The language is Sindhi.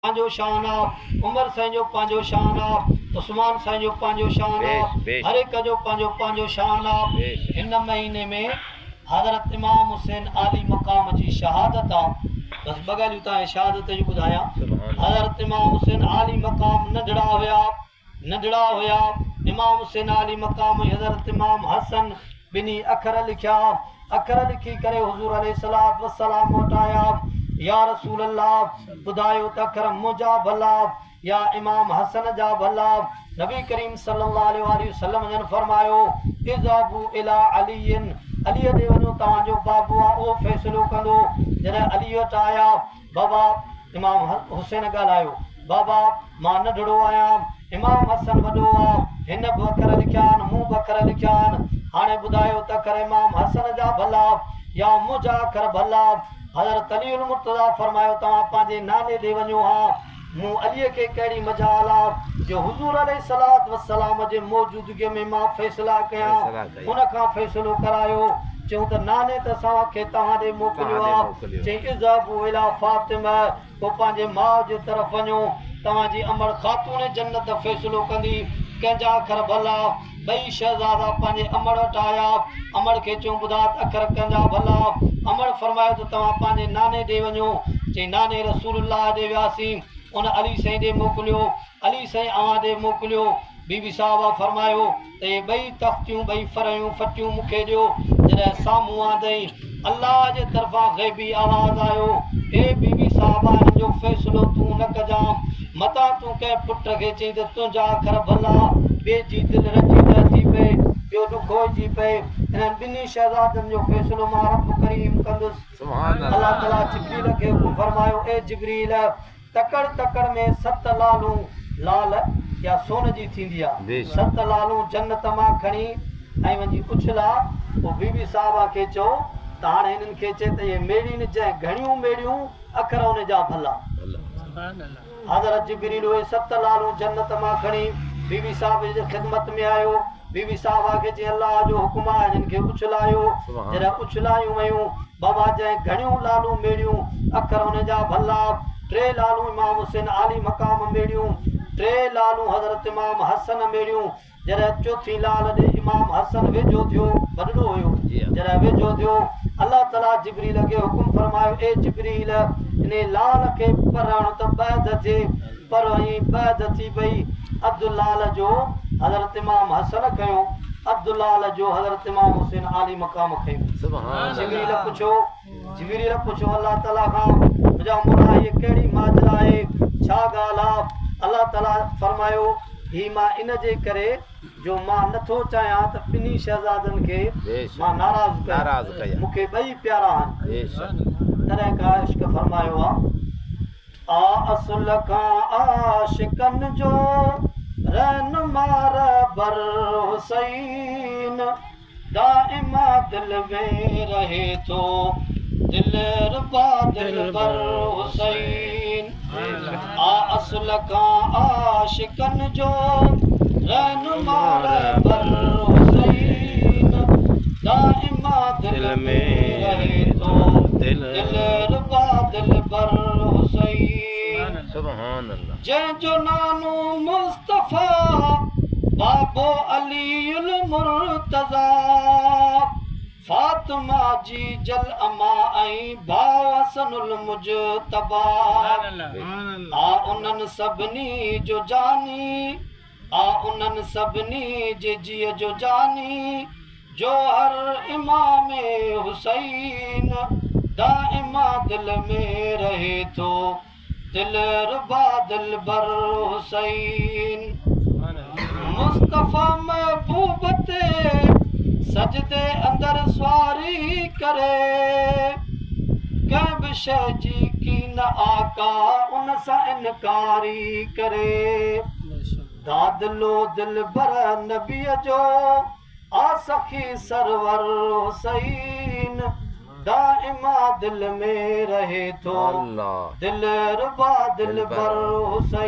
پنهنجو شان آ، عمر سائين جو پنهنجو شان آ، عثمان سائين جو پنهنجو شان آ، هر هڪ جو پنهنجو پنهنجو شان آ. هن مهيني ۾ حضرت امام حسين عالي مقام جي شهادت آ. بس ٻه ڳالهيون توهان کي شهادت جون ٻڌايان. حضرت امام حسين عالي مقام ننڍڙا هيا. ننڍڙا هيا. امام حسين عالي مقام ۽ حضرت امام حسن ٻنهي اکر لکيا. اکر لکي ڪري حضور عليه الصلوة والسلام وٽ آيا. يا رسول الله! ٻڌايو ته اکر منهنجا ڀلا يا امام حسن جا ڀلا؟ نبي ڪريم صلي الله عليه واٰله وسلم جن فرمايو، اذهبوا الي علي، علي ڏي وڃو توهان جو بابو آ اهو فيصلو ڪندو. جڏهن علي وٽ آيا. بابا! امام حسين ڳالهايو، بابا! مان ننڍڙو آهيان، امام حسن وڏو آ، هن به اکر لکيا آهن، مون به اکر لکيا آهن، هاڻي ٻڌايو ته اکر امام حسن جا ڀلا يا منهنجا اکر ڀلا؟ حضرت علي المرتضيٰ فرمايو، توهان پنهنجي ناني ڏي وڃو ها، مون عليء کي ڪهڙي مجال آ جو حضور عليه الصلوة والسلام جي موجودگيء ۾ مان فيصلا ڪيان، ان کان فيصلو ڪرايو. چيائون ته ناني ته اسان کي توهان ڏي موڪليو آ. چيائين اذهبوا الي فاطمه، پوء پنهنجي ماء جي طرف وڃو، توهان جي امڙ خاتون جنت فيصلو ڪندي، ڪنهن جا اکر ڀلا. ٻئي شهزادا پنهنجي امڙ وٽ آيا، امڙ کي چيائون ٻڌاء ته اکر ڪنهن جا ڀلا. امڙ فرمايو ته توهان پنهنجي ناني ڏي وڃو. چيائين ناني رسول الله ڏي وياسين، ان علي سائين ڏي موڪليو. علي سائين اوهان ڏي موڪليو. بي بي صاحبه فرمايو ته اهي ٻئي تختيون، ٻئي فرحيون، ڦٽيون مون کي ڏيو. جڏهن سامهون آندئين، الله جي طرفان غيبي آواز آيو، اي بي بي صاحبه هنن جو فيصلو تون نه ڪجان، متان تون ڪنهن پٽ کي چئين ته تنهنجا اکر ڀلا، ٻئي جي دل رنجيده ٿي پئي، ٻيو ڏکوئجي پئي. انهن ٻنهي شهزادن جو فيصلو مان رب ڪريم ڪندس. الله تعاليٰ جبريل کي حڪم فرمايو، اي جبريل! تڪڙ تڪڙ ۾ ست لالون، لال يا سون جي ٿيندي آ، ست لالون جنت مان کڻي ۽ وڃي اڇلا، پوء بي بي صاحبه کي چئو ته هاڻي هنن کي چئه ته اهي ميڙين جنهن گهڻيون ميڙيون اکر ان جا ڀلا. حضرت جبريل اهي ست لالون جنت مان کڻي بي بي صاحبه جي خدمت ۾ آيو. بي بي صاحبه کي چيائين الله جو حڪم آ هنن کي اڇلايو. جڏهن اڇلايون ويون. بابا جنهن گهڻيون لالون ميڙيون، اکر ان جا ڀلا. ٽي لالون امام حسين عالي مقام ميڙيون، ٽي لالون حضرت امام حسن ميڙيون. جڏهن چوٿين لال ڏي امام حسن ويجهو ٿيو، وڏڙو هيو، جڏهن ويجهو ٿيو، الله تعاليٰ جبريل کي حڪم فرمايو، اي جبريل! انهي لال کي پر هڻ ته ٻه اڌ ٿئي. پر ائين ٻه اڌ ٿي پئي. اڌ لال جو حضرت امام حسن کنيو، اڌ لال جو حضرت امام حسين عالي مقام کنيو. جبريل پڇيو، جبريل پڇيو الله تعاليٰ کان، منهنجا مولا هيء ڪهڙي ماجرا آهي، ڇا ڳالهه آ؟ الله تعاليٰ فرمايو، هي مان ان جي ڪري جو مان نه ٿو چاهيان ته ٻنهي شهزادن کي مان ناراض ڪيان، مون کي ٻئي پيارا آهن. تڏهن کان عشق فرمايو آ. آ اصل کان عاشقن جو رهنما رهبر حسين دائما دل ۾ رهي ٿو دلربا دلبر حسين آ اصل کان عاشقن جو رهنما رهبر حسين دائما دل ۾ رهي ٿو دلربا دلبر حسين جنهن جو نانو مصطفيٰ بابو علي المرتضيٰ فاطمه جي جل اما ۽ ڀاء حسن المجتبيٰ آ انهن سڀني جو جاني آ انهن سڀني جي جيء جو جاني جوهر امام حسين دائما دل ۾ رهي ٿو دلربا دلبر حسين مصطفيٰ محبوب تي سجدي اندر سواري ڪري ڪنهن به شيء جي ڪين آقا ان سان انڪاري ڪري دادلو دلبر نبيء جو آ سخي سرور حسين دائما دل ۾ رهي ٿو دلربا دلبر حسين.